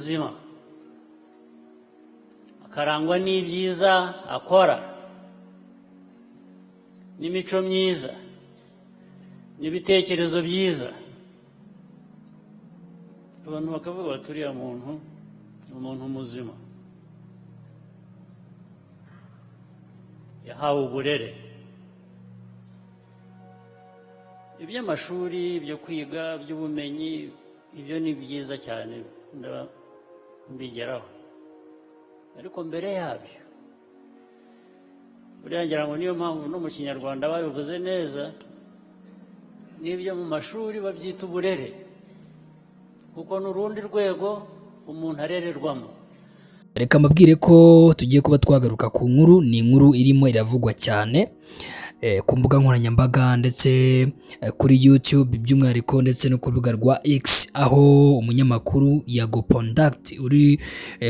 muzima, akarangwa n'ibyiza akora, n'imico myiza, n'ibitekerezo byiza, abantu bakavuga bati: "Uriya muntu ni umuntu muzima, yahawe uburere." Iby'amashuri, ibyo kwiga, by'ubumenyi, ibyo ni byiza cyane, mbigeraho. Ariko mbere yabyo, buriya ngira ngo niyo mpamvu no mu Kinyarwanda babivuze neza, n'ibyo mu mashuri babyita uburere, kuko ni urundi rwego umuntu arererwamo. Reka mbabwire ko tugiye kuba twagaruka ku nkuru. Ni inkuru irimo iravugwa cyane ku mbuga nkoranyambaga ndetse kuri YouTube by'umwihariko, ndetse no ku rubuga rwa X, aho umunyamakuru Yago Pon Dat uri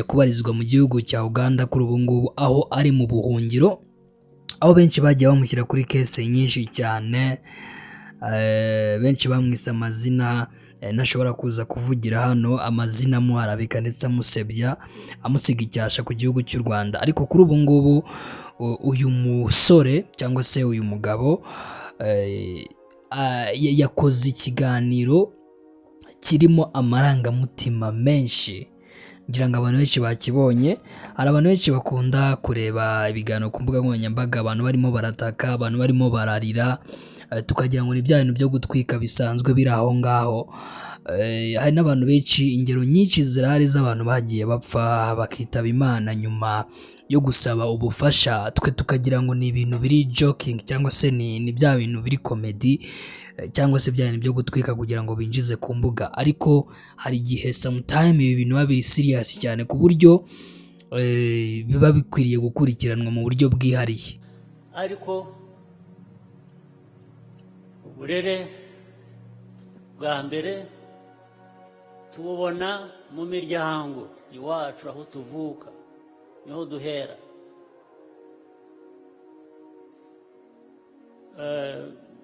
kubarizwa mu gihugu cya Uganda kuri ubu ngubu, aho ari mu buhungiro, aho benshi bagiye bamushyira kuri case nyinshi cyane. Benshi bamwise amazina ntashobora kuza kuvugira hano, amazina amuharabika ndetse amusebya, amusiga icyasha ku gihugu cy'u Rwanda. Ariko kuri ubu ngubu uyu musore cyangwa se uyu mugabo yakoze ikiganiro kirimo amarangamutima menshi. Ngira ngo abantu benshi bakibonye. Hari abantu benshi bakunda kureba ibiganiro ku mbuga nkoranyambaga, abantu barimo barataka, abantu barimo bararira, tukagira ngo ni bya bintu byo gutwika bisanzwe biri aho ngaho. Hari n'abantu benshi, ingero nyinshi zirahari z'abantu bagiye bapfa, bakitaba Imana nyuma yo gusaba ubufasha, twe tukagira ngo ni ibintu biri joking, cyangwa se ni bya bintu biri comedy, cyangwa se bya bintu byo gutwika kugira ngo binjize ku mbuga. Ariko hari igihe, sometime, ibi bintu biba biri serious cyane ku buryo biba bikwiriye gukurikiranwa mu buryo bwihariye. Ariko uburere bwa mbere tububona mu miryango iwacu, aho tuvuka, niho duhera.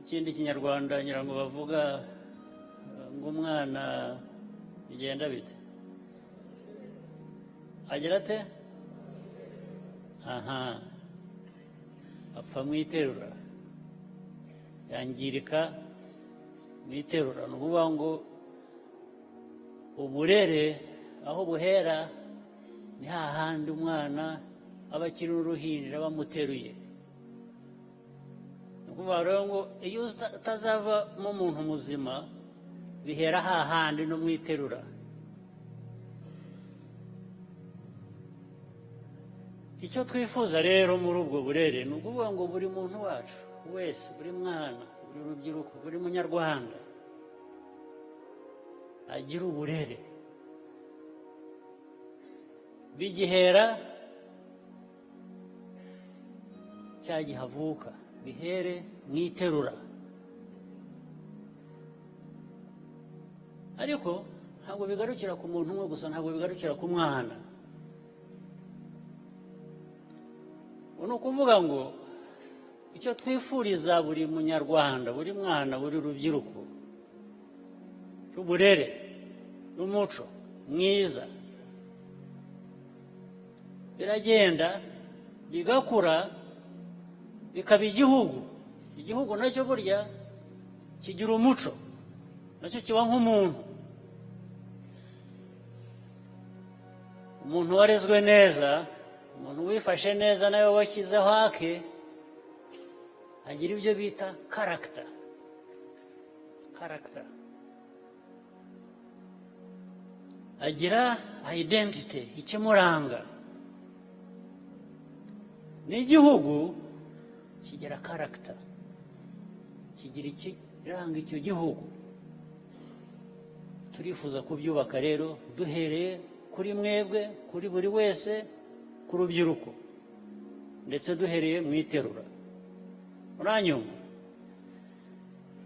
Ikindi Kinyarwanda ngira ngo bavuga ngo umwana bigenda bite, agira ate? Aha apfa mu iterura, yangirika mu iterura. Ni ukuvuga ngo uburere aho buhera ni hahandi umwana aba akiri uruhinja bamuteruye. Ni ukuvuga rero ngo iyo utazavamo umuntu muzima, bihera hahandi no mu iterura. Icyo twifuza rero muri ubwo burere ni ukuvuga ngo buri muntu wacu wese, buri mwana, buri rubyiruko, buri Munyarwanda agira uburere bigihera cya gihe avuka, bihere mu iterura. Ariko ntabwo bigarukira ku muntu umwe gusa, ntabwo bigarukira ku mwana. Ni ukuvuga ngo icyo twifuriza buri Munyarwanda, buri mwana, buri rubyiruko cy'uburere n'umuco mwiza, biragenda bigakura, bikaba igihugu. Igihugu nacyo burya kigira umuco, nacyo kiba nk'umuntu. Umuntu warezwe neza, umuntu wifashe neza, nawe washyizeho ake, agira ibyo bita character. Character, agira identity, ikimuranga. N'igihugu kigira character, kigira ikiranga icyo gihugu. Turifuza kubyubaka rero duhereye kuri mwebwe, kuri buri wese, ku rubyiruko, ndetse duhereye mu iterura. Uranyumva?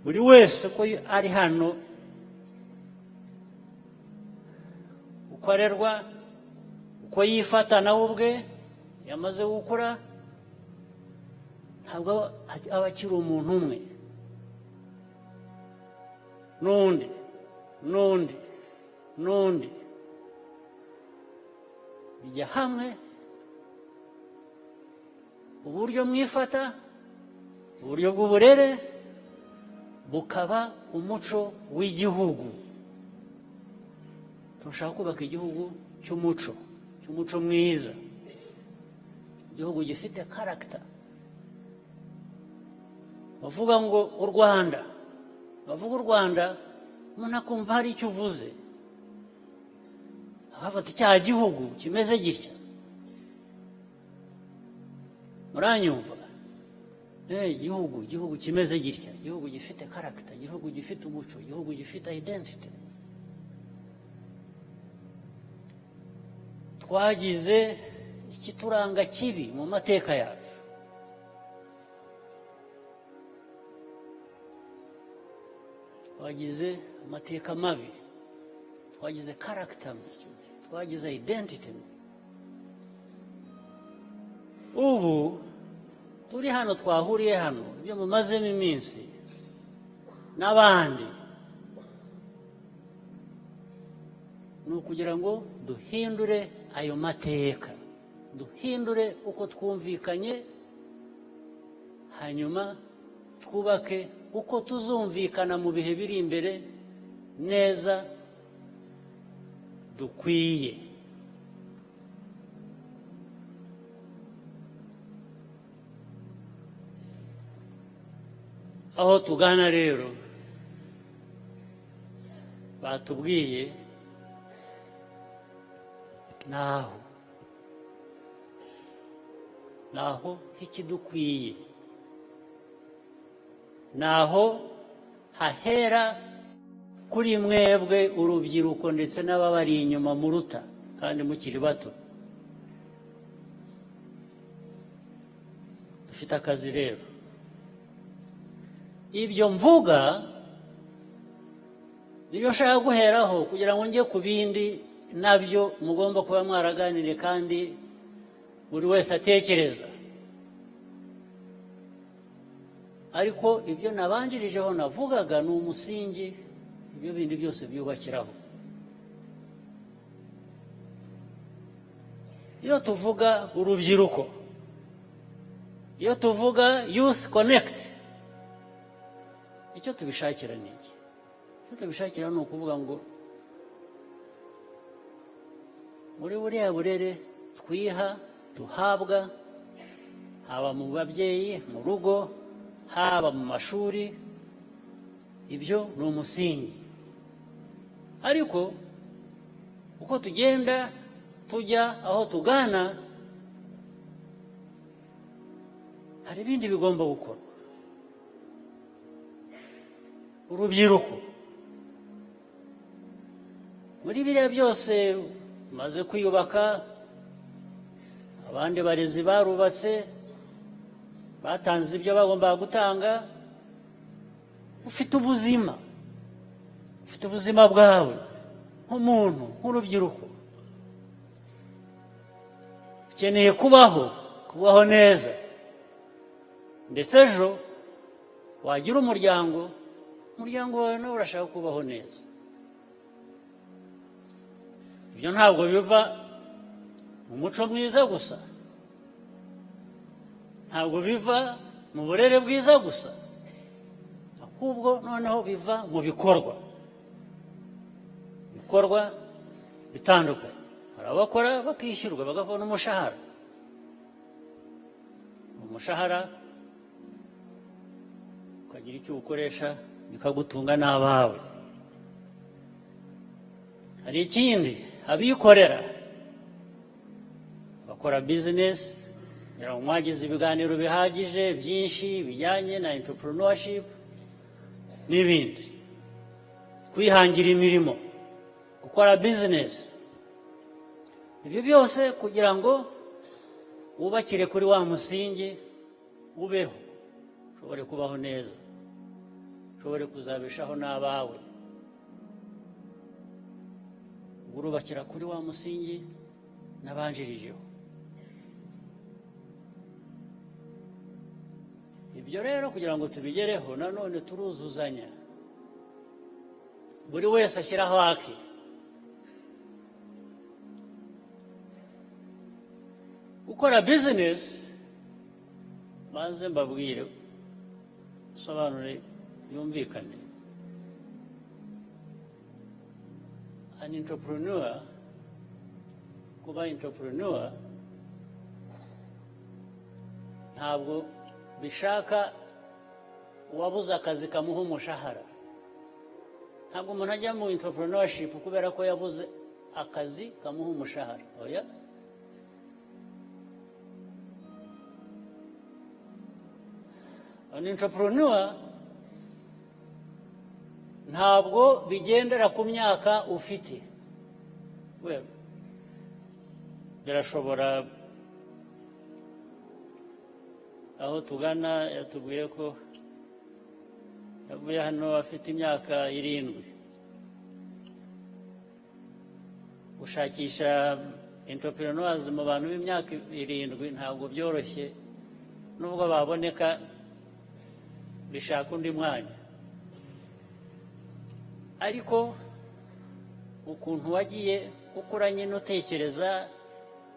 Buri wese uko ari hano, uko arerwa, uko yifata nawe ubwe yamaze gukura, ntabwo aba akiri umuntu umwe n'undi n'undi n'undi. Bijya hamwe, uburyo mwifata, uburyo bw'uburere bukaba umuco w'igihugu. Turashaka kubaka igihugu cy'umuco, cy'umuco mwiza, igihugu gifite character. Bavuga ngo u Rwanda, bavuga u Rwanda, umuntu akumva hari icyo uvuze, akafata icyaha gihugu kimeze gitya. Muranyumva? Igihugu kimeze gitya, igihugu gifite character, igihugu gifite umuco, igihugu gifite identity. Twagize ikituranga kibi mu mateka yacu. Twagize amateka mabi, twagize character mbi, twagize identity mbi. Ubu turi hano, twahuriye hano, ibyo mumazemo iminsi n'abandi ni ukugira ngo duhindure ayo mateka, duhindure uko twumvikanye, hanyuma twubake uko tuzumvikana mu bihe biri imbere neza dukwiye. Aho tugana rero, batubwiye, naho h'ikidukwiye, naho hahera kuri mwebwe urubyiruko ndetse n'ababari inyuma muruta kandi mukiri bato. Dufite akazi rero. Ibyo mvuga nibyo nshaka guheraho kugira ngo njye ku bindi nabyo mugomba kuba mwaraganiriye kandi buri wese atekereza. Ariko ibyo nabanjirijeho navugaga ni umusingi ibyo bindi byose byubakiraho. Iyo tuvuga urubyiruko, iyo tuvuga Youth Connect, icyo tubishakira ni iki? Icyo tubishakira ni ukuvuga ngo muri buriya burere twiha, duhabwa, haba mu babyeyi mu rugo, haba mu mashuri, ibyo ni umusingi. Ariko uko tugenda tujya aho tugana, hari ibindi bigomba gukorwa. Urubyiruko, muri biriya byose umaze kwiyubaka, abandi barezi barubatse, batanze ibyo bagombaga gutanga, ufite ubuzima, ufite ubuzima bwawe nk'umuntu, nk'urubyiruko. Ukeneye kubaho, kubaho neza, ndetse ejo wagira umuryango, umuryango wawe nawe urashaka kubaho neza. Ibyo ntabwo biva mu muco mwiza gusa, ntabwo biva mu burere bwiza gusa, ahubwo noneho biva mu bikorwa, ibikorwa bitandukanye. Hari abakora bakishyurwa, bagabona umushahara. Umushahara ukagira icyo uwukoresha, bikagutunga n'abawe. Hari ikindi, abikorera bakora bizinesi, kugira ngo mwagize ibiganiro bihagije byinshi bijyanye na entrepreneurship n'ibindi, kwihangira imirimo, gukora bizinesi. Ibyo byose kugira ngo wubakire kuri wa musingi, ubeho, ushobore kubaho neza, ushobore kuzabeshaho n'abawe. Urubakira kuri wa musingi nabanjirijeho. Ibyo rero kugira ngo tubigereho, nanone turuzuzanya, buri wese ashyiraho ake. Gukora bizinesi, maze mbabwire, sobanure yumvikane. An entrepreneur, kuba entrepreneur ntabwo bishaka uwabuze akazi kamuha umushahara. Ntabwo umuntu ajya mu entrepreneurship kubera ko yabuze akazi kamuha umushahara, oya. An entrepreneur ntabwo bigendera ku myaka ufite. Well, birashobora, aho tugana yatubwiye ko yavuye hano afite imyaka 7 Gushakisha entrepreneurs mu bantu b'imyaka 7 ntabwo byoroshye, nubwo baboneka bishaka undi mwanya. Ariko ukuntu wagiye ukura nyine utekereza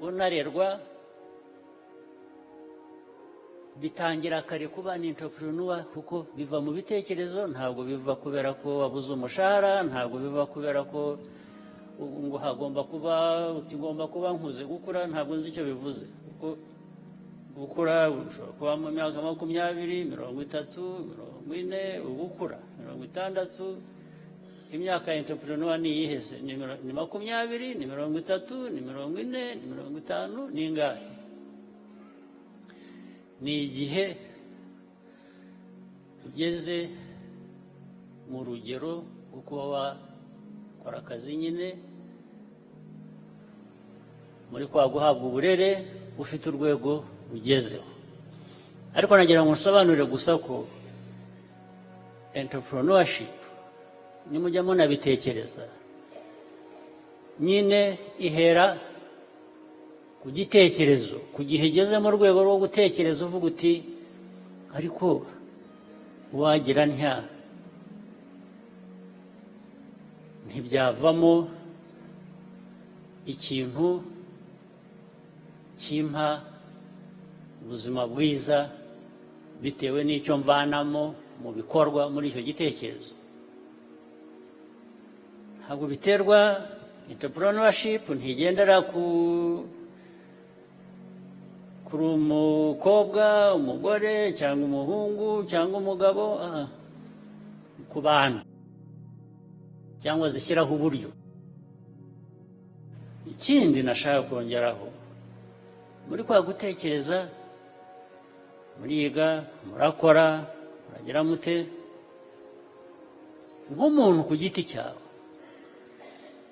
unarerwa, bitangira kare kuba ni entrepreneur, kuko biva mu bitekerezo, ntabwo biva kubera ko wabuze umushahara, ntabwo biva kubera ko ngo hagomba kuba uti ngomba kuba nkuze. Gukura ntabwo nzi icyo bivuze, kuko gukura ushobora kuba mu myaka 20, 30, 40, ugukura 60. Imyaka ya entrepreneur ni iyihe se? Ni 20, ni 30, ni 40, ni 50, ni ingahe? Ni igihe ugeze mu rugero rwo kuba wakora akazi nyine, muri kwa guhabwa uburere, ufite urwego ugezeho. Ariko nagira ngo nsobanurire gusa ko entrepreneurship, nimujya munabitekereza nyine, ihera ku gitekerezo, ku gihe ugeze mu rwego rwo gutekereza uvuga uti: "Ariko wagira ntya, ntibyavamo ikintu kimpa ubuzima bwiza bitewe n'icyo mvanamo mu bikorwa muri icyo gitekerezo?" Ntabwo biterwa, entrepreneurship ntigendera ku kuri umukobwa, umugore, cyangwa umuhungu, cyangwa umugabo, ku bantu cyangwa zishyiraho uburyo. Ikindi nashaka kongeraho, muri kwa gutekereza, muriga, murakora, muragira mute, nk'umuntu ku giti cyawe,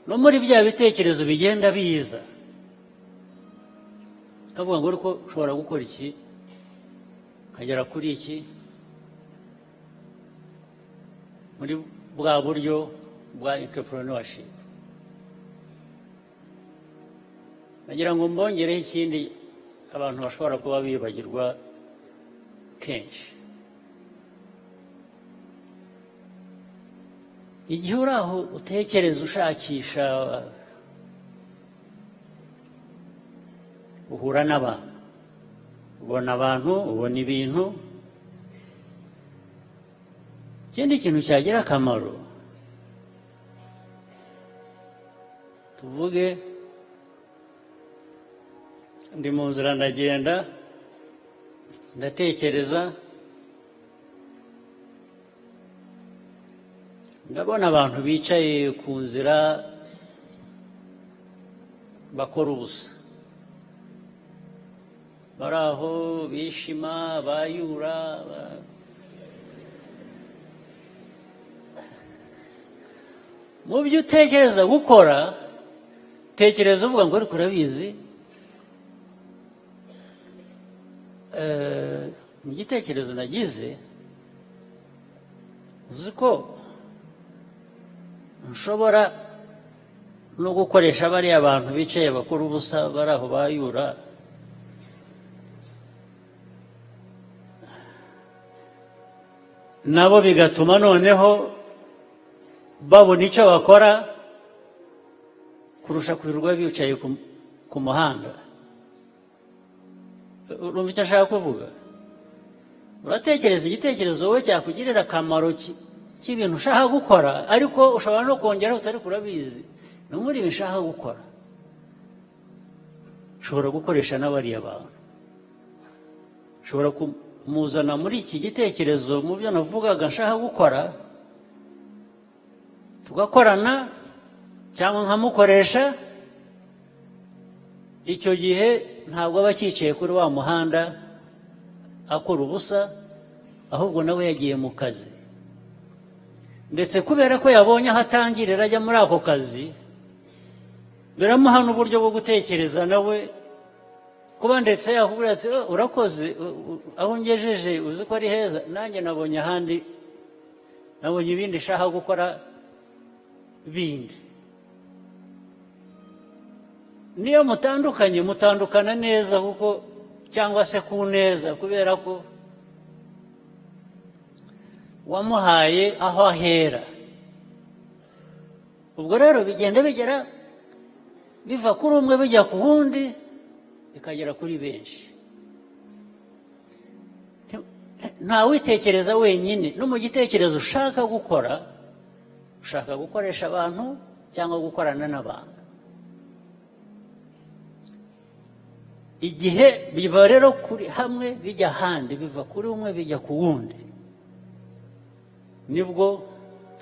no muri bya bitekerezo bigenda biza, kavuga ngo: "Ariko ushobora gukora iki, nkagera kuri iki muri bwa buryo bwa entrepreneurship." Nagira ngo mbongereho ikindi abantu bashobora kuba bibagirwa kenshi. Igihe uri aho utekereza, ushakisha, uhura n'abantu, ubona abantu, ubona ibintu. Ikindi kintu cyagira akamaro, tuvuge ndi mu nzira, ndagenda, ndatekereza, ndabona abantu bicaye ku nzira bakora ubusa, bari aho bishima, bayura. Mu byo utekereza gukora, tekereza uvuga ngo: "Ariko urabizi, mu gitekerezo nagize, uzi ko nshobora no gukoresha bariya bantu bicaye bakora ubusa, bari aho bayura, nabo bigatuma noneho babona icyo bakora kurusha kwirirwa bicaye ku muhanda." Urumva icyo ashaka kuvuga? Uratekereza igitekerezo wowe cyakugirira akamaro cy'ibintu ushaka gukora, ariko ushobora no kongeraho utari kurabizi no muri ibi nshaka gukora ushobora gukoresha n'abariya bantu, ushobora kumuzana muri iki gitekerezo mu byo navugaga nshaka gukora, tugakorana cyangwa nkamukoresha. Icyo gihe ntabwo aba acyicaye kuri wa muhanda akora ubusa, ahubwo nawe yagiye mu kazi. Ndetse kubera ko yabonye aho atangirira ajya muri ako kazi, biramuha n'uburyo bwo gutekereza nawe kuba ndetse yakubwira ati: "Oh, urakoze, aho ungejeje uzi ko ari heza, nanjye nabonye ahandi, nabonye ibindi nshaka gukora bindi." Niyo mutandukanye, mutandukana neza kuko cyangwa se ku neza, kubera ko wamuhaye aho ahera. Ubwo rero bigenda bigera biva kuri umwe bijya ku wundi, bikagera kuri benshi. Ntawitekereza wenyine. No mu gitekerezo ushaka gukora, ushaka gukoresha abantu cyangwa gukorana n'abantu. Igihe biva rero kuri hamwe bijya ahandi, biva kuri umwe bijya ku wundi, nibwo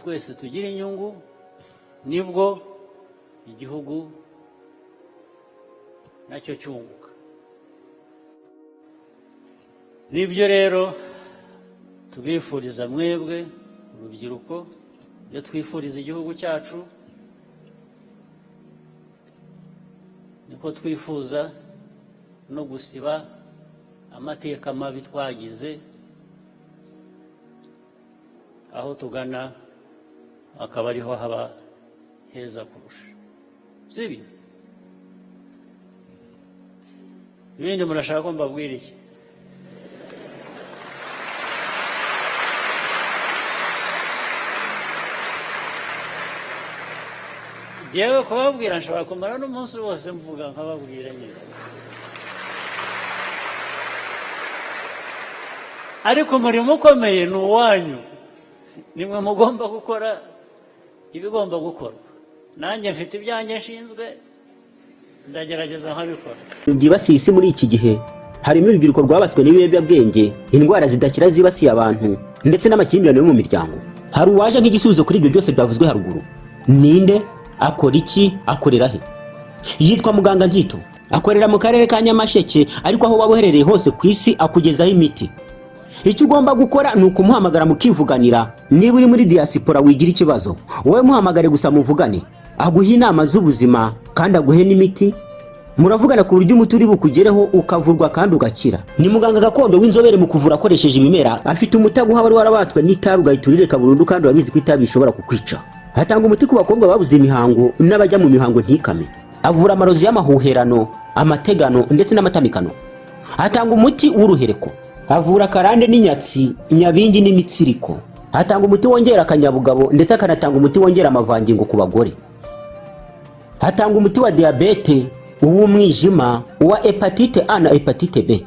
twese tugira inyungu, nibwo igihugu nacyo cyunguka. Nibyo rero tubifuriza mwebwe urubyiruko, ibyo twifuriza igihugu cyacu, niko twifuza no gusiba amateka mabi twagize, aho tugana akaba ariho haba heza kurusha. Sibyo? Ibindi murashaka ko mbabwira iki? Jyewe kubabwira nshobora kumara n'umunsi wose mvuga, nkababwira nyine, ariko umurimo ukomeye ni uwanyu, nimwe mugomba gukora ibigomba gukorwa. Nanjye mfite ibyanjye nshinzwe, ndagerageza nkabikora. Byibasiye isi muri iki gihe harimo urubyiruko rwabatswe n'ibiyobyabwenge, indwara zidakira zibasiye abantu, ndetse n'amakimbirane yo mu miryango. Hari uwaje nk'igisubizo kuri ibyo byose byavuzwe haruguru. Ninde? Akora iki? Akorera he? Yitwa Muganga Nzito, akorera mu karere ka Nyamasheke, ariko aho waba uherereye hose ku isi akugezaho imiti. Icyo ugomba gukora ni ukumuhamagara mukivuganira. Niba uri muri diaspora, wigira ikibazo, wowe muhamagare gusa muvugane, aguhe inama z'ubuzima kandi aguhe n'imiti. Muravugana ku buryo umuti uri bukugereho, ukavurwa kandi ugakira. Ni muganga gakondo w'inzobere mu kuvura akoresheje ibimera. Afite umuti aguha wari warabaswe n'itabi, ugahita urireka burundu, kandi urabizi ko itabi rishobora kukwica. Atanga umuti ku bakobwa babuze imihango n'abajya mu mihango ntikame. Avura amarozi y'amahuherano, amategano ndetse n'amatamikano. Atanga umuti w'uruhereko. Avura karande n'inyatsi, nyabingi n'imitsiriko. Atanga umuti wongera akanyabugabo, ndetse akanatanga umuti wongera amavangingo ku bagore. Atanga umuti wa diyabete, uw'umwijima, uwa hépatite A na hépatite B.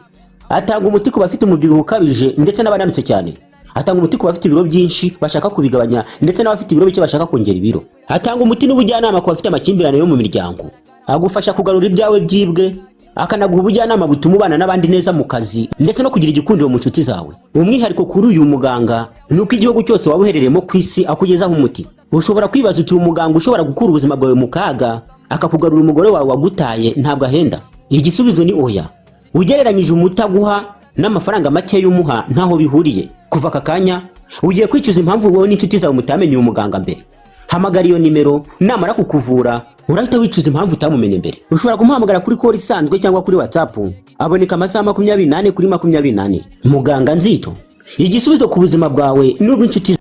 Atanga umuti ku bafite umubyibuho ukabije ndetse n'abananutse cyane. Atanga umuti ku bafite ibiro byinshi bashaka kubigabanya, ndetse n'abafite ibiro bike bashaka kongera ibiro. Atanga umuti n'ubujyanama ku bafite amakimbirane yo mu miryango. Agufasha kugarura ibyawe byibwe, akanaguha ubujyanama butuma ubana n'abandi neza mu kazi, ndetse no kugira igikundiro mu nshuti zawe. Umwihariko kuri uyu muganga ni uko igihugu cyose waba uherereyemo ku isi akugezaho umuti. Ushobora kwibaza uti: "Umuganga ushobora gukura ubuzima bwawe mu kaga, akakugarura umugore wawe wagutaye, ntabwo ahenda?" Igisubizo ni oya. Ugereranyije umuti aguha n'amafaranga make y'umuha, ntaho bihuriye. Kuva aka kanya ugiye kwicuza impamvu wowe n'inshuti zawe mutamenye uyu muganga mbere. Hamagara iyo nimero, namara kukuvura urahita wicuza impamvu utamumenye mbere. Ushobora kumuhamagara kuri call isanzwe cyangwa kuri WhatsApp. Aboneka amasaha 24 kuri 24. Muganga Nzito, igisubizo ku buzima bwawe n'ubw'inshuti.